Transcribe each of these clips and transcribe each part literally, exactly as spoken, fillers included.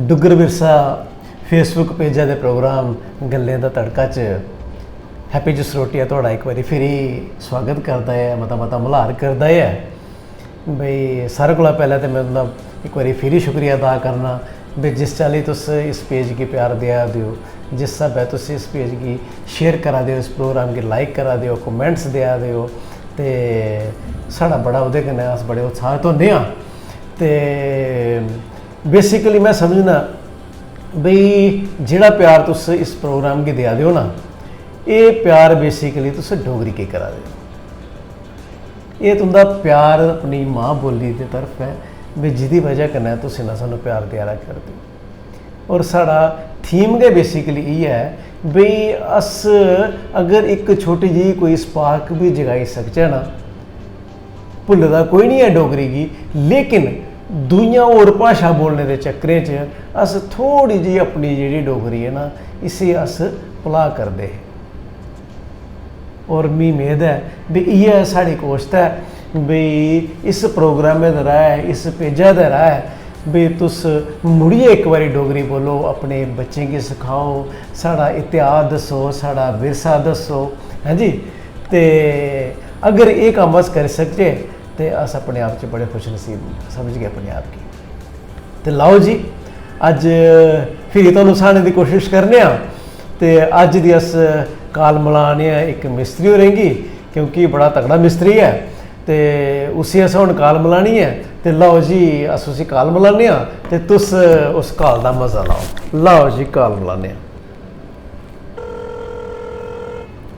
Duggar Virsa Facebook पेजा दे programme गल्लें दा तड़का च हैप्पी जसरोटिया थुआढ़ा इक बारी फिरी सुआगत करदा ऐ, मता मता मल्हार करदा ऐ। बई, सारें कोला पैह्लें ते में तुं'दा इक बारी फिरी शुक्रिया अदा करना, बई, जिस चाल्ली तुस इस पेज गी प्यार देआ दे ओ, जिस स्हाबै तुस इस पेज गी शेयर करा दे ओ, इस प्रोग्राम गी लाइक करा दे ओ, कमेंट्स देआ दे ओ, ते साढ़ा बड़ा ओह्दे कन्नै अस बड़े उत्साहत होन्ने आं। ते बेसिकली में समझना बई, जेह्ड़ा प्यार तुस इस प्रोग्राम गी देआ दे ओ ना, एह् प्यार बेसिकली तुस डोगरी गी करा दे ओ। एह् तुं'दा प्यार अपनी मां बोली दी तरफ ऐ, बी जिदी बजह कन्नै तुस इन्ना सानूं प्यार देआ करदे ओ। और साढ़ा थीम गै बेसिकली इ'यै ऐ, बी अस अगर इक छोटी जेही कोई स्पार्क बी जगाई सकचै ना, भुल्ले दा कोई निं ऐ डोगरी गी, लेकिन दूइयां होर भाशा बोलने दे चक्करें च अस थोह्ड़ी जेही अपनी जेह्ड़ी डोगरी ऐ ना, इसी अस भुला करदे हे। और मी मेद ऐ भी इ'यै साढ़ी कोशत ऐ भी इस प्रोग्रामै दे राहें, इस पेजै दे राहें भी तुस मुड़ियै इक बारी डोगरी बोलो, अपने बच्चें गी सखाओ, साढ़ा इतिहास दस्सो, साढ़ा विरसा दस्सो, हैं जी। ते अगर एह् कम्म अस करी सकचै ते अस अपने आप च बड़े खुशनसीब समझगे अपने आप गी। ते लाओ जी, अज्ज फिरी तुहानू स्हाने दी कोशिश करने आं। ते अज्ज दी अस काल मलाने आं इक मिस्त्री होरें गी, क्योंकि बड़ा तगड़ा मिस्त्री ऐ। ते उसी असें हुन काल मलानी ऐ। ते लाओ जी, अस उसी काल मलाने आं ते तुस उस काल दा मजा लाओ। लाओ जी, काल मलाने आं।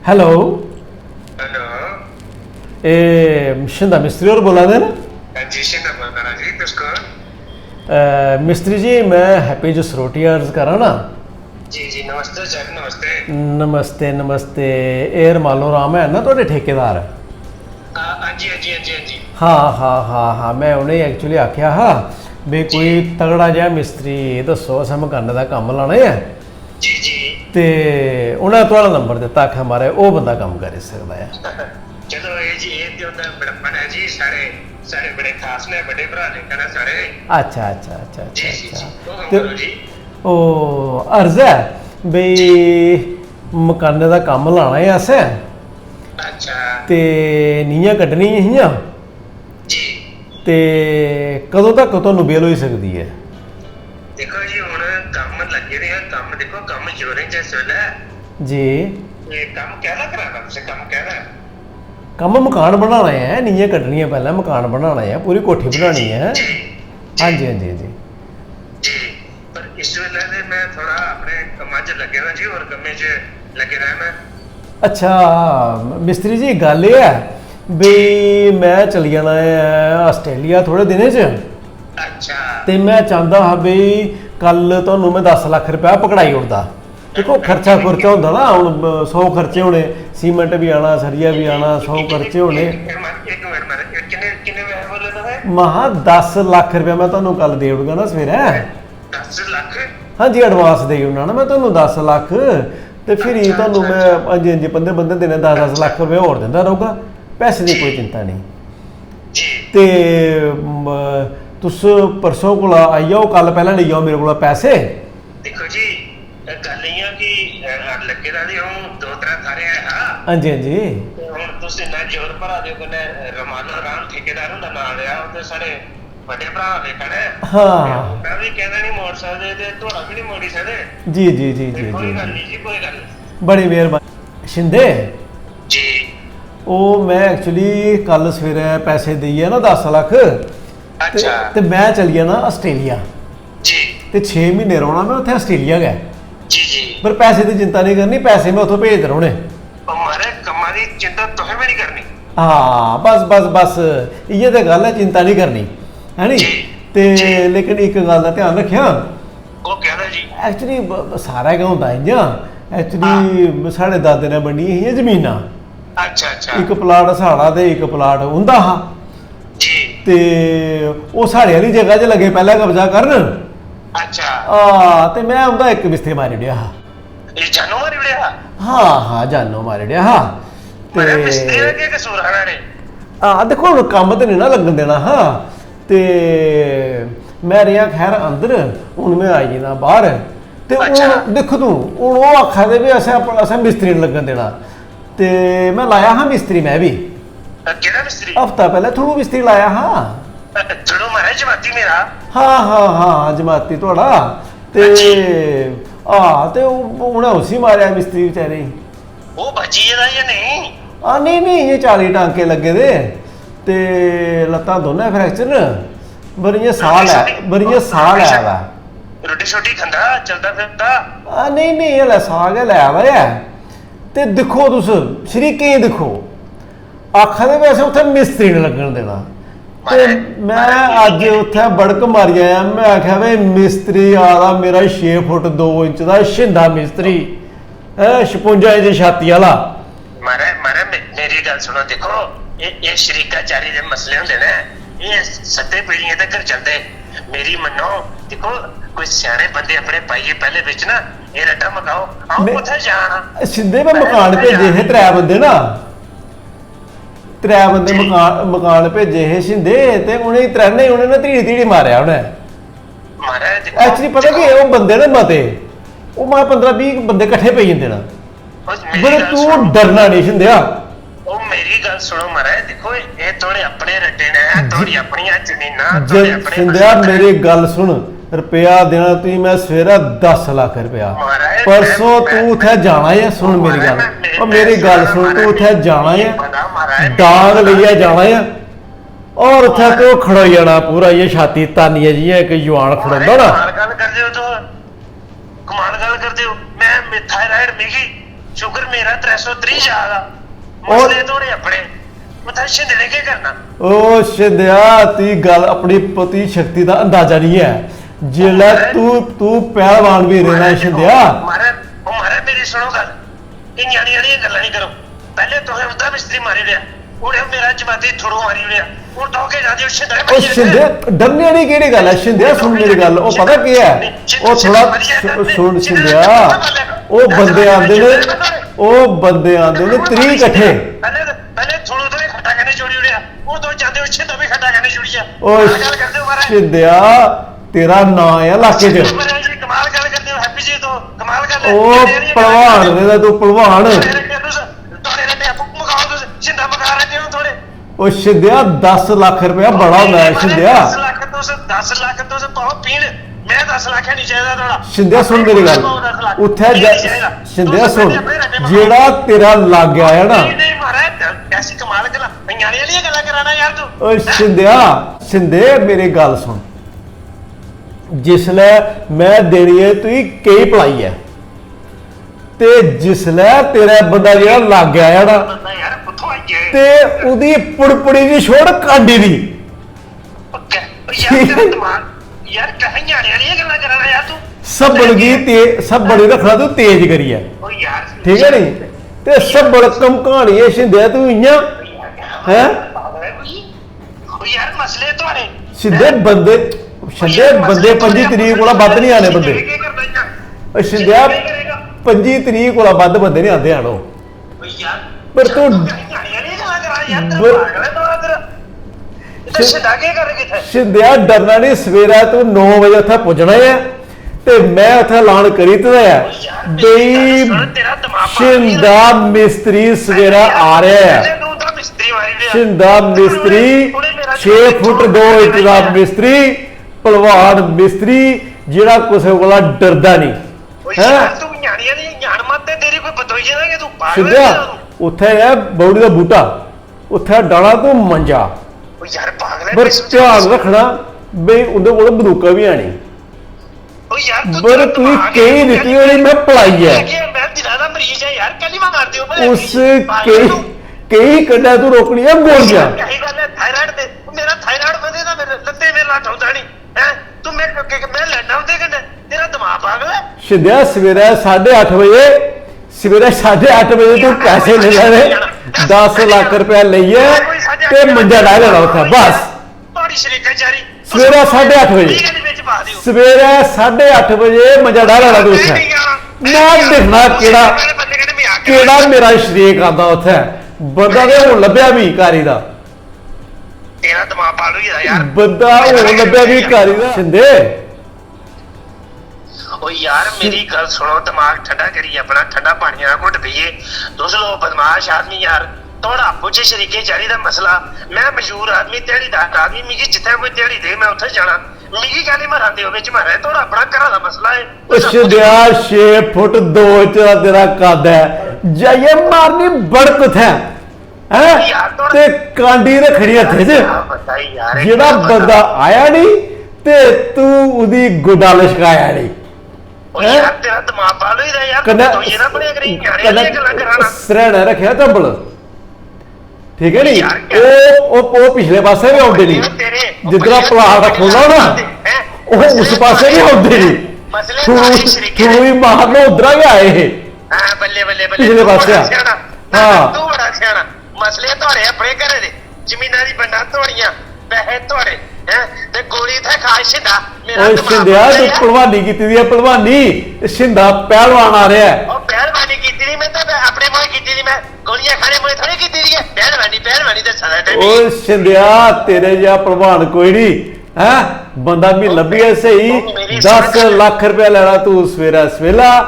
हेलो। हेलो। एह् शिंदा मिस्त्री होर बोला दे न? हां जी, शिंदा बोला दा जी, तुस कौन? अ, मिस्त्री जी, में हैप्पी जसरोटिया अर्ज करा ना। जी, जी, नमस्ते सर, नमस्ते। नमस्ते, नमस्ते। एह् रमालो राम है ना थुआढ़े ठेकेदार? हां, हां जी, हां जी, हां जी, हां जी। हां, हां, हां, हां, में उ'नेंगी actually आखेआ हा भी जी। कोई तगड़ा जेहा मिस्त्री दस्सो, असें मकानै दा कम्म लाना ऐ। जी, जी। ते उ'नें थुआढ़ा नंबर दित्ता, आखेआ, "महाराज, ओह् बंदा कम्म करी सकदा ऐ।" चलो, एह् जी, एह् ते होंदा बड़प्पन ऐ जी, साढ़े, साढ़े बड़े खास न, बड्डे भ्राऽ लेखा न साढ़े। अच्छा, अच्छा, अच्छा, जी, अच्छा, जी, अच्छा। जी। हुकम ते करो जी। ओह् अर्ज ऐ भई, मकानै दा कम्म लाना ऐ असें। अच्छा। ते नीहां कड्ढनियां हियां। जी। ते कदों तक तुहानू बेल होई सकदी ऐ? दिक्खो जी, हुन कम्म लग्गे दे आ, कम्म दिक्खो, कम्म जोरें च इस बेल्लै। जी। ते कम्म कैह्दा कराना तुसें, कम्म कैह्दा? कम्म मकान बनाना ऐ, नीहां कड्ढनियां पैह्लें, मकान बनाना ऐ, पूरी कोठी जी, बनानी जी, ऐ। जी, जी। हां जी, हां जी, हां जी। जी। पर इस बेल्लै ते में थोह्ड़ा अपने कम्मा च लग्गे दा जी, होर कम्में च लग्गे दा ऐ में। अच्छा, मिस्त्री जी, गल्ल एह् ऐ भी में चली जाना ऐ आस्ट्रेलिया थोह्ड़े दिनें च। अच्छा। ते में चांह्दा हा भी कल तुहानू में दस लक्ख रपेआ पकड़ाई ओड़दा। दिक्खो, खर्चा खुर्चा होंदा ना, हून सौ खर्चे होने, सीमेंट बी आना, सरिया बी आना, सौ खर्चे होने। इक मिंट, इक मिंट, इक मिंट, किन्ने, किन्ने पैसे बोले तुसें? महा दस लक्ख रपेआ में तुहानू कल देई ओड़गा ना सवेरै। दस लक्ख? हां जी, advance देई ओड़ना ना में तुहानू दस लक्ख, ते फिरी अच्छा, तुहानू अच्छा, में, अच्छा। हां जी, हां जी, पंदरें, पंदरें दिनें दस, दस लक्ख रपेआ होर दिंदा रौह्गा, पैसे दी जी। कोई चिंता नेईं। जी। ते, म, तुस परसों कोला आई जाओ, कल पैह्लें लेई जाओ मेरे कोला पैसे। दिक्खो जी, गल्ल इ'यां कि, अ, लग्गे दा ते अ'ऊं दो त्रै थाह्रें ऐ हा। हां जी, हां जी। ते हुन तुस इन्ना जोर भरा दे ओ, कन्नै रमालो राम ठेकेदार हुंदा नांऽ लेआ, ओह् ते साढ़े बड्डे भ्राऽ लेखा न। हां। ते में बी कैह्दा निं मोड़ी सकदे ते थुआढ़ा बी निं मोड़ी सकदे। जी, जी, जी, ते जी, कोई जी, गल्ल जी। निं जी, कोई गल्ल निं। बड़ी मेह्रबानी। शिंदे? जी। ओह् में actually कल सवेरै पैसे देइयै ना दस लक्ख, ते, अच्छा। ते में चली जाना आस्ट्रेलिया। जी। ते छे म्हीने रौह्ना में उत्थै आस्ट्रेलिया गै। जी, जी। पर पैसे दी चिंता निं करनी, पैसे में उत्थूं भेजदे रौह्ने। ओह् महाराज, कम्मा दी चिंता तुसें बी निं करनी। हां, बस, बस, बस, इ'यै ते गल्ल ऐ, चिंता निं करनी, है नी? जी, ते जी। लेकिन इक गल्ल दा ध्यान रक्खेआं। ओह् कैह्दा जी? Actually, ब-, ब-, सारा गै होंदा इ'यां। Actually, हां। साढ़े दादे ने बंडियां हियां जमीनां। अच्छा, अच्छा। इक प्लाट साढ़ा ते इक प्लाट उं'दा हा। जी। ते ओह् साढ़े आह्ली जगह च लगे पैह्लें कब्जा करन। अच्छा। हां, ते में उं'दा इक मिस्त्री मारी ओड़ेआ हा। एह् जानू मारी ओड़ेआ हा? हां, हां, जानू मारी ओड़ेआ हा। मरे ते मिस्त्री दा केह् कसूर हा न्हाड़े? हां, दिक्खो, हुन कम्म ते निं ना लग्गन देना हा। ते में रेहा खैर अंदर, हून में आई गेदा बाहर। ते हून अच्छा। दिक्ख तूं, हून ओह् आखा दे भी असें अप-, असें मिस्त्री निं लग्गन देना। ते में लाया हा मिस्त्री में बी। केह्ड़ा मिस्त्री? हफ्ता पैह्लें थुड़ू मिस्त्री लाया हा। थुड़ू महाराज जमाती मेरा। हां, हां, हां, जमाती थुआढ़ा। ते हां, ते ओह्, उ'नें उसी मारेआ मिस्त्री बेचारे गी। ओह् बची गेदा जां नेईं? हां, नेईं, नेईं, इ'यां चाली टांके लग्गे दे ते लत्तां दोनों फ्रैक्चर न। पर इ'यां साह् लै, पर इ'यां साह् लै दा। रुट्टी शुट्टी खंदा, चलदा फिरदा? हां, नेईं, नेईं, हल्लै साह् गै लै दा ऐ। ते दिक्खो तुस, शरीकें गी दिक्खो, आखा दे भी असें उत्थै मिस्त्री निं लग्गन देना। ते में अज्ज उत्थै बड़क मारी आया, में आखेआ, "भाई, मिस्त्री आ दा मेरा छे फुट दो इंच दा शिंदा मिस्त्री, हैं, छपुंजा इंच छाती आह्ला।" मारे, मारे, मे-, मेरी गल्ल सुनो, दिक्खो, एह्, एह् शरीकाचारी दे मसले होंदे न, एह् सत्तें पीढ़ियें तगर चलदे। मेरी मन्नो, दिक्खो, कोई स्याने बंदे अपने पाइयै पैह्ले बिच ना, एह् रट्टा मकाओ, अ'ऊं में कुत्थै जाना? शिंदे, में मकान भेजे हे त्रै बंदे ना, त्रै बंदे मकान, मकान भेजे हे शिंदे, ते उ'नेंगी त्रैने, उ'नें ना धीड़ी धीड़ी मारेआ उ'नें। महाराज, दिक्खो, actually पता केह्, ओह् बंदे ना मते, ओह् माए पंदरां बीह् बंदे कट्ठे पेई जंदे न। बस मेरी पर गल्ल तूं सुनो। डरना नेईं शिंदेआ। ओह् मेरी गल्ल सुनो महाराज, दिक्खो, एह् थुआढ़े अपने रट्टे न, थुआढ़ी अपनियां जमीनां, थुआढ़े अपने शिंदेआ, मेरी गल्ल सुन, रपेआ देना तुगी में सवेरै दस लक्ख रपेआ। महाराज, परसों तूं उत्थै जाना ऐ, सुन मेरी गल्ल। ओह् मेरी गल्ल सुन, तूं उत्थै जाना ऐ, डांग लेइयै जाना ऐ, और उत्थै तूं खड़ोई जाना पूरा इ'यां छाती तानियै जि'यां इक जुआन खड़ोंदा ना। कमाल गल्ल करदे ओ तुस, कमाल गल्ल करदे ओ। में, में थायराइड, मिगी शुगर मेरा त्रै सौ त्रीह् जा दा। और मसले थुआढ़े अपने। उत्थै शिंदे ने केह् करना? ओ शिंदेआ, तुगी गल्ल अपनी पति शक्ति दा अंदाजा निं ऐ। जिसलै तू, तू पैहलवान बी रेहा ऐ शिंदेआ। मारे, ओ मारे, मेरी सुनो गल्ल। एह् ञ्याणी आह्लियां गल्लां निं करो। पैह्लें तुसें उं'दा मिस्त्री मारी ओड़ेआ, हून मेरा जमाती थुड़ू मारी ओड़ेआ। हून तुस केह् चांह्दे ओ? शिंदे, ओ शिंदे, डरने आह्ली केह्ड़ी गल्ल ऐ? शिंदेआ, सुन मेरी गल्ल, ओह् पता केह् ऐ? ओह् थोह्ड़ा सु-, सुन शिंदेआ, ओह् बंदे आंदे न, ओह् बंदे आंदे न त्रीह् कट्ठे। पैह्लें, पैह्लें थुड़ू तुसें खड्डा कन्नै जोड़ी ओड़ेआ, हून तुस चांह्दे ओ शिंदा बी खड्डा कन्नै जुड़ी जा। ओ कमाल गल्ल करदे ओ महाराज। शिंदेआ, तेरा नांऽ ऐ लाके च। महाराज जी, कमाल गल्ल करदे ओ, हैप्पी जी, तुस कमाल गल्ल ऐ। ओ भलवान दे तां तू भलवान। थुआढ़े रट्टे तुस, थुआढ़े रट्टे आपूं मकाओ तुस, शिंदा मका रट्टे हून थुआढ़े। ओ शिंदेआ, दस लक्ख रपेआ बड़ा होंदा ऐ शिंदेआ। दस लक्ख तुस, दस लक्ख तुस पाओ पीड़, में दस लक्ख है निं चाहिदा थुआढ़ा। शिंदेआ, सुन मेरी गल्ल। पाओ दस लक्ख। उत्थै जा-, शिंदेआ, सुन, जेह्ड़ा तेरा लागै आया ना। नेईं, नेईं, महाराज, ऐसी कमाल गल्ल, ञ्याणे आह्लियां गल्लां करा ना यार तू। ओ शिंदेआ, शिंदे, मेरी गल्ल सुन। जिसलै में देनी ऐ तुगी केही पलाई ऐ, ते जिसलै तेरा बंदा जेह्ड़ा लागै आया ना, बंदा यार कुत्थों आई गेआ? ते ओह्दी पुड़पुड़ी दी छोड़ कांडी दी। पक्का। ओ यार, तेरा दिमाग, यार, कहें ञ्याणे आह्लियां गल्लां करा ना यार तू। सब्बड़ गी ते-, सब्बड़ गी रक्खना तू तेज करियै। ओ यार, ठीक ऐ नी? ते सब्बड़ धमकानियै शिंदेआ तू इ'यां, हैं? पागल ऐ कोई। ओ यार, मसले थुआढ़े। शिंदे बंदे, शिंदे बंदे पंजी तरीक कोला बद्ध निं आने बंदे। केह् करना इ'यां? ओ शिंदेआ, पंजी तरीक कोला बद्ध बंदे निं आंदे हैन ओह्। ओ यार, पर तू, शिंदेआ, डरना निं, सवेरै तू नौ बजे उत्थै पुज्जना ऐ। ते में उत्थै ऐलान करी दित्ते दा ऐ, बेई शिंदा मिस्त्री सवेरै आ रेहा ऐ। शिंदा मिस्त्री, छे फुट दो इंच दा मिस्त्री, भलवान मिस्त्री, जेह्ड़ा कुसै कोला डरदा निं। हैं? शिंदा, उत्थै ऐ बौड़ी दा बूह्टा, उत्थै डाह्ना तूं मंजा। पर ध्यान रक्खना, बेई उं'दे कोल बंदूकां बी है निं। ओ यार, तू पर तेरा तुगी दिमाग केही है, दित्ती होनी में पलाई ऐ। मैं दिला दा मरीज ऐ यार, कैली मारदे ओ भला उस मिगी? पागल केही, तू। केही कन्नै तू रोकनी ऐ गोलियां। कैही गल्ल ऐ, थायराइड ते, मेरा थायराइड बधे दा, मेरे लत्ते मेरे ला ठौंदा नहीं, हैं? तू मैं, मैं लड़ना उंदे कन्नै, तेरा दिमाग पागल ऐ? शिंदेआ, सवेरै साढ़े अट्ठ बजे, सवेरै साढ़े अट्ठ बजे तू पैसे लेई लैने, दस लक्ख रपेआ लेइयै ते मंजा डाही लैना उत्थै, बस। थुआढ़ी शरीकाचारी। सवेरै साढ़े अट्ठ बजे। ठीक ऐ, बिच पा दियो। सवेरै साढ़े अट्ठ बजे मंजा डाही लैना तू उत्थै। मैं दिक्खना केह्ड़ा, केह्ड़ा मेरा शरीक आंदा उत्थै। बंदा ते हून लब्भेआ मी कारी दा। तेरा दिमाग पागल होई गेदा यार। बंदा हून लब्भेआ मिगी कारी दा। शिंदे। ओ यार, मेरी गल्ल सुनो, दिमाग ठंडा करियै अपना, ठंडा पानी दा घुट पिए। तुस लोग बदमाश आदमी यार, थुआढ़ा आपूं च शरीके जारी दा मसला। मैं मजदूर आदमी, ध्याड़ीदार आदमी, मिगी जित्थै कोई ध्याड़ी दे, मैं उत्थै जाना। मिगी कैह्ली मरांदे ओ बिच, महाराज? थुआढ़ा अपना घरा दा मसला ऐ। ओ शिंदेआ, छे फुट दो इंच दा तेरा कद ऐ, जाइयै मारनी बड़क उत्थै, हैं? यार, थोड़ा ते कांडी रक्खनी हत्थै च। क्या बताई यार, जेह्ड़ा क्या बंदा बताई? आया नहीं ते तू उदी गुड्डा लशकाया नहीं। ओ हैं? यार, तेरा दिमाग पागल होई दा यार, कन्नै, तू तो ये ना बने करी, न्याने कन्नै आह्लियां गल्लां कराना। सरैह्ने रक्खेआ चंबल, ठीक है नी? यार, क्या? ओ, ओ, ओ पिछले पासै भी औंदे नहीं। तेरे, ओ जिद्धरा पिछले प्लाट पासै रखोंदा ना, हैं? ओ उस पासै भी औंदे नहीं। मसले छुरू, सारे शरीके छुरू ने। ही मारनो, उद्धरा गै आए हे। हाँ, बल्ले, बल्ले, बल्ले। पिछले तू पासै बड़ा आ। स्याना। हाँ। तू बड़ा स्याना। मसले थुआढ़े अपने घरे दे। जमीनां दी बंडां थुआढ़ियां, पैसे थुआढ़े, हैं? ते गोली इत्थै खा, शिंदा। मेरा ओए दिमाग शिंदेआ, खु'ल्लेआ तू ऐ। भलवानी कीती दी ऐ, भलवानी। शिंदा पैहलवान आ रेहा ऐ। ओ, पैहलवानी कीती दी, मैं तां अपने मूंहें कीती दी, मैं गोलियां खाने मूंहें थोड़ी कीती दी ऐ। पैहलवानी, पैहलवानी दस्सा दा तैं मिगी। ओए शिंदेआ, तेरे जेहा भलवान कोई नहीं, हैं? बंदा मी ओ, लब्भियै स्हेई, ओ, मेरी दस सुन। लक्ख रपेआ लैना तू सवेरै सवेला,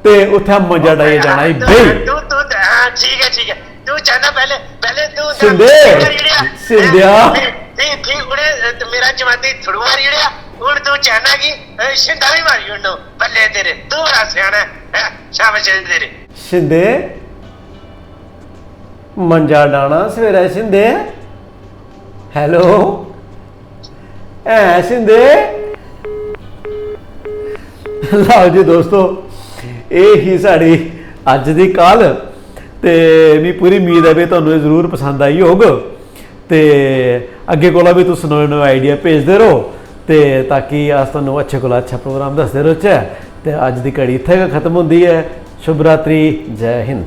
ते उत्थै मंजा डाइयै जाना ई तू, बेही। तू, तू, हाँ, ठीक ऐ, ठीक ऐ। तू जाना पैह्ले, पैह्ले तू ना शिंदे, करी ओड़ेआ। शिंदेआ। फ्ही, फ्ही, फ्ही उ'नें, अ, मेरा जमाती थुड़ू मारी ओड़ेआ। हून तू चाह्न्ना कि, अ, शिंदा बी मारी ओड़नो। बल्ले तेरे, तू बड़ा स्याना ऐ। हैं, शाबाश तेरे। शिंदे, मंजा डाना सवेरै शिंदे। Hello, हैं शिंदे? लैओ जी दोस्तो, एह् ही साढ़ी अज्ज दी call। ते मी पूरी उम्मीद ऐ भई तुहानू एह् जरूर पसंद आई होग। ते अग्गें कोला बी तुस नमें नमें idea भेजदे र'वो, ते ताकि अस तुहानू अच्छे कोला अच्छा program दसदे रौह्चै। ते अज्ज दी घड़ी इत्थै गै खत्म होंदी ऐ। शुभ रात्रि, जय हिंद।